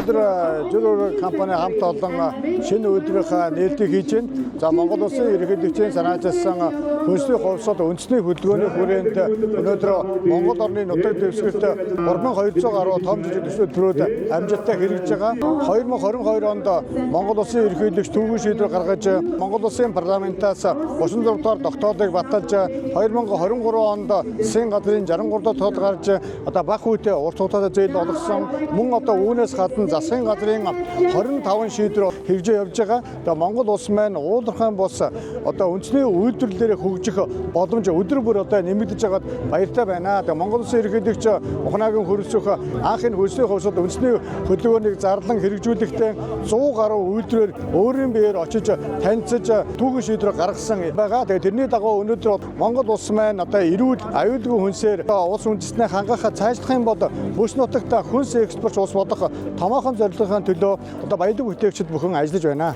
Өнөөдөр Жир компани хамт олон шинэ үйлдвэрийнхээ нээлтийг хийж байна. За, Монгол Улсын ерөнхийлөгчийн санаачилсан хөлсний хувьсгал үндэсний хөдөлгөөний хүрээнд өнөөдөр Монгол орны нутаг дэвсгэрт 3200 гаруй том жижиг төсөл үйлдвэрүүд амжилттай хэрэгжиж байгаа. 2022 онд Монгол Улсын ерөнхийлөгч түүхэн шийдвэр гаргаж, Монгол Улсын парламентаас 36 дугаар тогтоолыг баталж, 2023 онд засгийн газрын 63 дахь тогтоол гарч, одоо бага хүүтэй урт хугацаатай зээл олгосон. Мөн одоо үүнээс гадна засгийн газрын 25 шийдвэр хэрэгжиж явж байгаа. Одоо Монгол улс маань уулархайн бус одоо үндэсний үйлдвэрлэлээр хөгжих боломж өдөр бүр одоо нэмэгдэж байгаад баяртай байна. Тэгээ Монгол Улсын ерөнхийлөгч Ухнаагийн хөрөлцөх анх энэ хөлсний хувьсгал үндэсний хөдөлгөөнийг зарлан хэрэгжүүлэхдээ 100 гаруй үйлдвэрээр өөрийн биеэр очиж танилцаж, түүхэн шийдвэр гаргасан байгаа. Тэгээ тэрний дагуу өнөөдөр Монгол улс маань одоо эрүүл аюулгүй хүнсээр улс үндэстнээ хангах, цаашлах юм бол бүс нутагт хүнс экспорт улс болох томоохон зорилгын төлөө одоо баялаг бүтээгчид бүхэн ажиллаж байна.